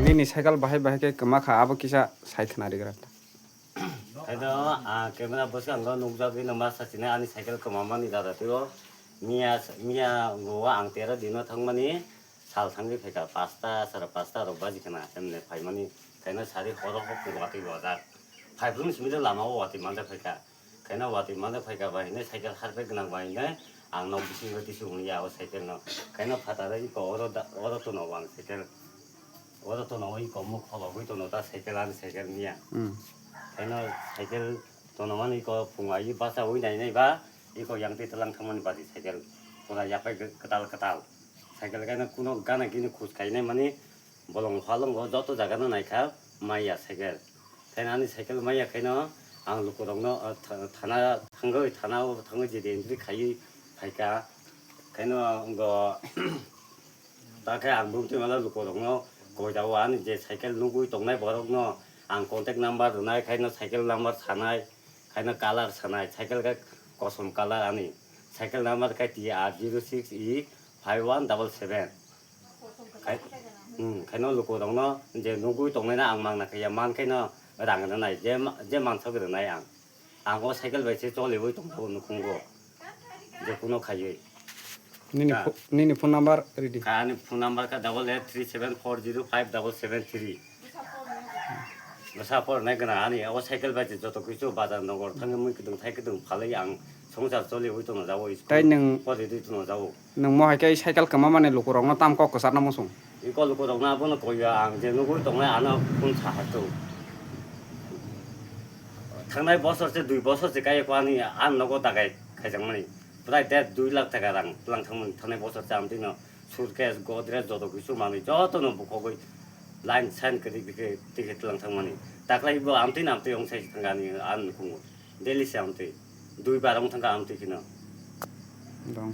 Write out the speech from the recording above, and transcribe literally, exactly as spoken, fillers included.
Nini cycle bahai bahai khe kwma kha, abo kisa sai khna rigra. Khaino, ah, camera bwskango nukjagwi no ma sachina ani cycle kwmamani dada twibo. Miya, miya go ang tero dino thangmani sal thangwi phaikha, pasta, sara pasta rok baji khna, emne phaimani. Khaino sari horo hok watwi wajak. Phaiphuru simi lama o watwi manjak phaikha. Khaino watwi manjak phaikha bai hwnwi cycle harpek gwnang bai hwnwi ang nok bisingo tisi hwnwi ya o cycle no. Khaino phataro iko oro da, oro tono ang cycle. Oro tono iko muk kholobwi tono ta cycle ani cycle niya. Hmm. Khaino cycle tono mani iko phung ai bacha ui nai nai ba iko yang twi tlang thangmani badi cycle. Pura yapai kwtal kwtal. Cycle khaino kuno gana gini khus khainai mani bolong halongo joto jaga no naikha maya cycle. Khaino ani cycle maya khaino ang lukurokno, ah, tha-, thana thangwi, thana o thangwi je entry khaiwi phaikha. Khaino go ta khe ang bumtwi mano lukurokno koi jao ani je cycle nugwi tongnai borokno ang contact number rwnai khaino cycle number sanai. Khaino colour sanai, cycle khe kosom colour ani. Cycle number khe T R zero six E five one double seven. Khai-, hmm, khaino lukurokno je nugwi tongnaino ang mangna khe ya, man khaino rang rwnai, je ma-, je mansok rwnai ang. Ang o cycle bai se choliwi tongjago nukhungo. Je kuno khaiwi. Nini Ka. pho-, nini phone number ridi. Ka ani phone number ka double eight three seven four zero five double seven three. Bwsa por nai gana ani o cycle bai se joto kisu bazar nogor thangwi mui kwdwng thai kwdwng phalwi ang songchar choliwi tono jao school. Tai nwng Pori dwi tono jao. Nwng mo hai khe cycle kwma mani lukurokno tam kok kwcharna muchung. Iko lukurokno abono koiya ang je nugwi tongnai ano phone sahartu. Thangnai bosor se dui bosor se kaiya ko ani ang nogo dagai khaijakmani. Prai der dui lakh taka rang tlang thangmani thangnai bosor se amtwino suitcase, Godrej joto kisu manwi jotono bukhogwi line sign kwrwi kwrwi tike tlang thangmani. Taklai bo amtwino amtwi ongsai thangani ang nukhungo. Daily se amtwi. Dui bar wng thangkha amtwi kheno. Dong.